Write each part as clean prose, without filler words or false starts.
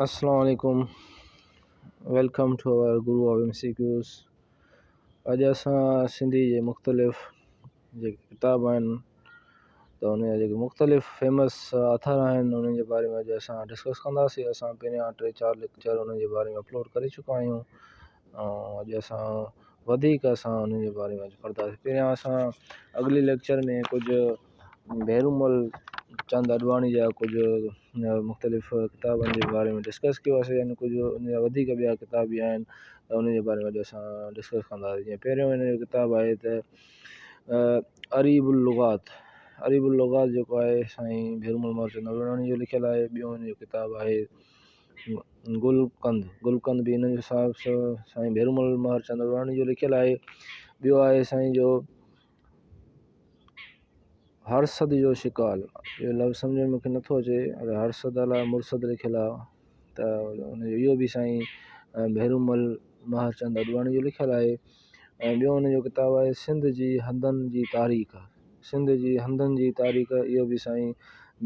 السلام عليڪم welcome to our group of M C Qs. اڄ اسان سنڌي جي مختلف جيڪي ڪتاب آهن ته ان جا جيڪي مختلف فيمس آٿر آهن انهن جي باري ۾ اڄ اسان ڊسڪس ڪنداسين. اسان پهريان ٽي چار ليڪچر انهن جي باري ۾ اپلوڊ ڪري چڪا آهيون ۽ اڄ اسان وڌيڪ اسان انهن جي باري ۾ اڄ پڙهنداسين. پهريان اسان اڳلي ليڪچر ۾ ڪجهه ڀيرومل چند آڏواڻي جا ڪجهه مختلف ڪتابن جي باري ۾ ڊسڪس ڪيوسين ۽ ڪجهه ان جا وڌيڪ ٻيا ڪتاب به آهن ته ان جي باري ۾ اڄ اسان ڊسڪس ڪنداسين. جيئن پهريون هن جو ڪتاب آهي ته اريب اللغات، اريب اللغات جيڪو آهي سائين ڀيرومل مهرچند آڏواڻي جو لکيل آهي. ٻيو هن جو ڪتاب آهي گل قند، گل قند به هن جو صاحب سائين ڀيرومل مهرچند آڏواڻي جو لکيل آهي. ٻيو آهي سائين جو هرسد جو شڪال، اهو لفظ سمجهه ۾ مونکي نٿو اچي اگر هرسد الائي مرسد لکيل آهي ته ان جو اهو به سائين ڀيرومل مهرچند آڏواڻي جو لکيل آهي. ۽ ٻيو ان جو ڪتاب آهي سنڌ جي هندن جي تاريخ، سنڌ جي هندن جي تاريخ اهو به سائين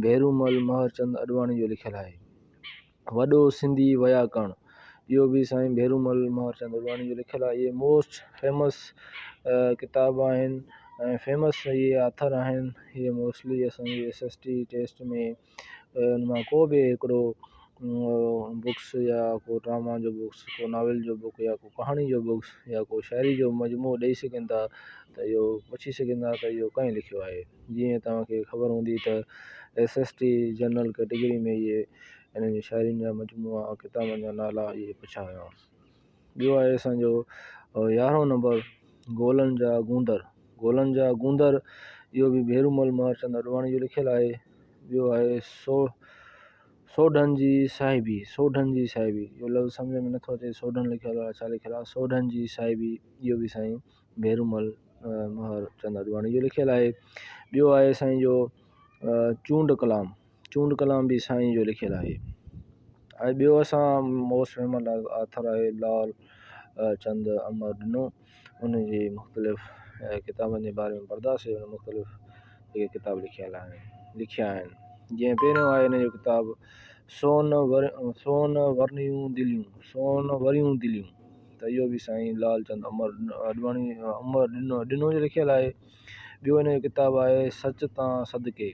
ڀيرومل مهرچند آڏواڻي جو لکيل آهي. وڏو سنڌي وياڪرڻ، اهو به سائين ڀيرومل مهرچند آڏواڻي جو لکيل آهي. اهي موسٽ فيمس ڪتاب آهن ۽ فيمس اهي آٿر آهن. اهي موسٽلي اسانجي ايس ايس ٽي ٽيسٽ ۾ ان مان ڪو به هڪڙو بڪس يا ڪو ڊراما جو بڪس، ڪو ناول جو بڪ يا ڪو ڪهاڻي جو بڪس يا ڪو شاعري جو مجموعو ڏئي سگهن ٿا ته اهو پڇي سگهن ٿا ته اهو ڪنهن لکيو آهي. جيئن توهان کي خبر هوندي ته S S T general category ۾ اهي انهن جي شاعرين جا مجموعا ڪتابن جا نالا اهي پڇيا ويا. ٻيو آهي اسانجو يارهون نمبر گولن جا گوندر، گولن جا گوندر اهو به ڀيرومل مهرچند آڏواڻي جو لکيل آهي. ٻيو آهي سو سوڍن جي صاحبي، سوڍن جي صاحبي اهو لفظ سمجهه ۾ نٿو اچي سوڍن لکيل آهي ڇا لکيل آهي سوڍن جي صاحبي اهو به سائين ڀيرومل مهرچند آڏواڻي جو لکيل آهي. ٻيو آهي سائين جو چونڊ ڪلام، چونڊ ڪلام به سائين جو لکيل آهي. ۽ ٻيو اسان موسٽ فيمس آٿر آهي لال چند امر ڏنو، ان جي مختلف ڪتابن جي باري ۾ پڙهنداسين. ان مختلف جيڪي ڪتاب لکيل آهن لکيا آهن جيئن پهريون آهي ان جو ڪتاب سون ور سون ورنيون دليون، سون وريون دليون ته اهو به سائين لال چند امر آڏواڻي امر ڏنو ڏنو جو لکيل آهي. ٻيو ان جو ڪتاب آهي سچ تان صدقي،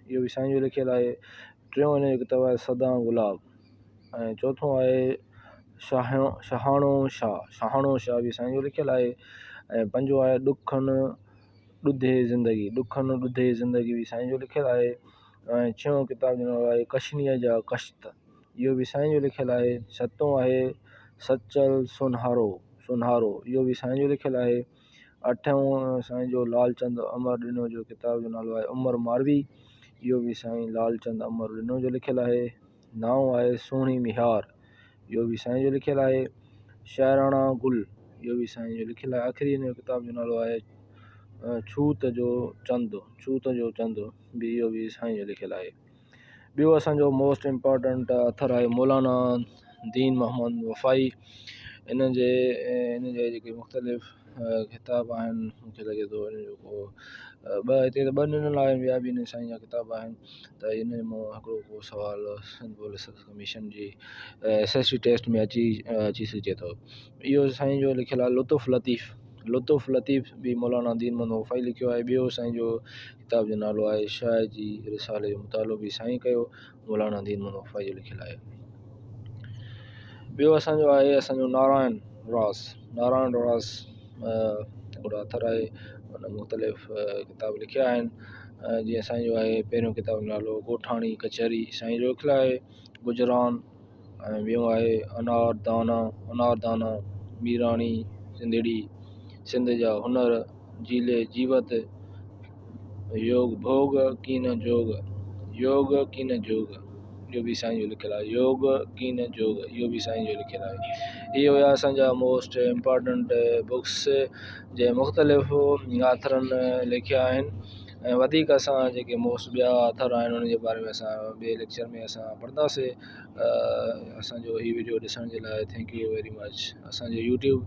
اهو به سائين جو لکيل آهي. ٽيون ان جو ڪتاب آهي سدا گلاب ۽ چوٿون آهي شاهه شاهاڻو شاهه، شاهاڻو شاهه به سائين جو لکيل آهي. ۽ پنجون آهي ڏکن ڏڌي زندگي، ڏکن ڏڌي زندگي به سائين جو لکيل آهي. ۽ ڇهون ڪتاب جو نالو آهي ڪشنيء جا ڪشت، اهو به سائين جو لکيل آهي. ستون آهي سچل سونهارو، سونهارو اهو به سائين جو لکيل آهي. اٺون سائين جو لالچند امر ڏنو جو ڪتاب جو نالو آهي عمر ماروي، اهو به سائين لالچند امر ڏنو جو لکيل آهي. نائون آهي سهڻي ميهار، اهو به سائين جو لکيل آهي. شاعراڻا گل، اهو به سائين جو لکيل آهي. آخري هن جو ڪتاب جو نالو آهي ڇوت جو چند، ڇوت جو چند به اهو به سائين جو لکيل آهي. ٻيو اسان جو موسٽ امپارٽنٽ اٿر آهي مولانا دين محمد وفائي، ان جي ان جا جيڪي مختلف ڪتاب آهن مونکي لڳي ٿو ان جو ڪو ٻه هتي ته ٻه ڏنل آهن ٻيا به ان سائين جا ڪتاب آهن ته ان مان هڪڙو ڪو سوال سنڌ پبلڪ سروس ڪميشن جي ايس ايس سي ٽيسٽ ۾ اچي اچي سگهجي ٿو. اهو سائين جو لکيل آهي لطف لطيف، لطف لطيف به مولانا دين محمد وفائي لکيو آهي. ٻيو سائين جو ڪتاب جو نالو آهي شاهه جي رسالي جو مطالعو به سائين ڪيو مولانا دين محمد وفائي جو لکيل آهي. ٻيو اسانجو آهي اسانجو نارائڻ راس، نارائڻ راس هڪڙو آٿر آهي ان مختلف ڪتاب لکيا آهن جيئن اسانجو آهي پهريون ڪتاب جو نالو ڳوٺاڻي ڪچهري سائين جو لکيل آهي گجران ۽ ٻيو آهي انار دانا، انار دانا، ميراڻي سنڌڙي، سنڌ جا هنر، جيلي جيوت، يوگ ڀوڳ ڪين جوڳ، يوگ ڪين جوڳ اهو به سائين جو لکيل آهي يوگ ڪين جوڳ اهو به سائين جو لکيل آهي. اهي هيا اسان جا موسٽ امپارٽنٽ بڪس جنهن مختلف آٿرن لکيا آهن ۽ وڌيڪ اسان جيڪي موسٽ ٻيا آٿر آهن انهن جي باري ۾ اسان ٻئي ليڪچر ۾ اسان پڙهنداسين. اسانجو هي وڊيو ڏسڻ جي لاء thank you very much. اسانجي YouTube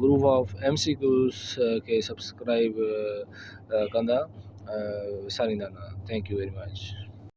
group of M C Qs کي سبسڪرائب ڪندا وساريندا نه. Thank you very much.